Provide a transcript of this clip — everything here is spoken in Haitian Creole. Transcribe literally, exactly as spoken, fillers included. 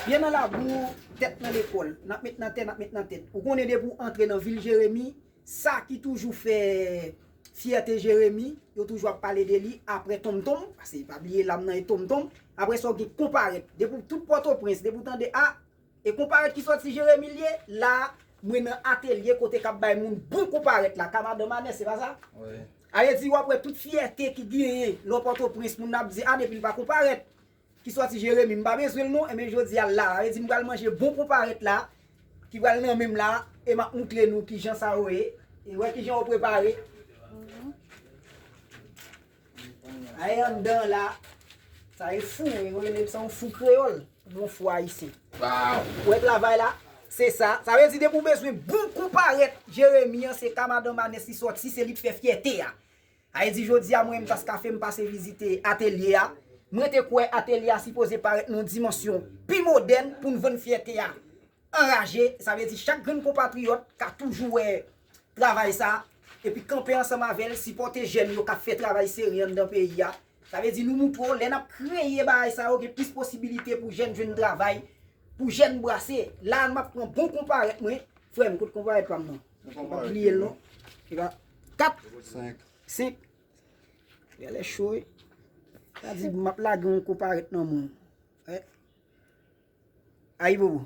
Pye nan labou, tèt nan lekòl. N ap met nan tè, n ap met nan tèt. Ou konnen depi w antre nan vil Jeremi, sa ki toujou fè fyète Jeremi, yo toujou ap pale de li apre Tonmtonm, paske pa bliye lam nan e Tonmtonm. Apre sa, w gen Konparèt. Depi w tout Pòtoprens, depi w tande a, e Konparèt ki sòti Jeremi l ye, la, mwen nan atelye kote k ap bay moun bon konparèt la, ka madanm Anès, se pa sa? Wi. A vle di, w ap wè tout fyète ki genyen lè w Pòtoprens, moun nan ap di, a, depi l pa Konparèt ki sòti Jeremi, m pa bezwen l non, enben jodi a l la, sa vle di m pral manje bon konparèt la, ki pral nan men m la, e m ap moutre nou kijan sa yo ye, e wè kijan yo prepare. Ay anndan la, sa e fou, yo rele sa yon fou kreyòl, yon fou ayisyen. Ou wè travay la, se sa, sa vle di depi w bezwen bon konparèt Jeremi an, se ka madanm Anès li sòti, se li k fè fyète a. Sa vle di jodi a mwen menm Taskafe m pase vizite atelye a. Mwen te kwè atelye a sipoze parèt nan yon dimansyon pi modèn pou n vann fyète a anraje. Sa vle di chak grenn konpatriyòt ka toujou wè travay sa, epi kanpe ansanm avè l, sipòte jèn yo k ap fè travay serye anndan peyi a. Sa vle di nou moutre w lè n ap kreye bagay sa yo, gen plis posibilite pou jèn jwenn travay, pou jèn brase. La m ap pran bon konparèt mwen. Frè m, kote konparèt pa m nan? M pa bliye l non. Kat. Senk. Senk. Genlè cho wi. Sa di m ap lage yon konparèt nan men w. Ayibobo.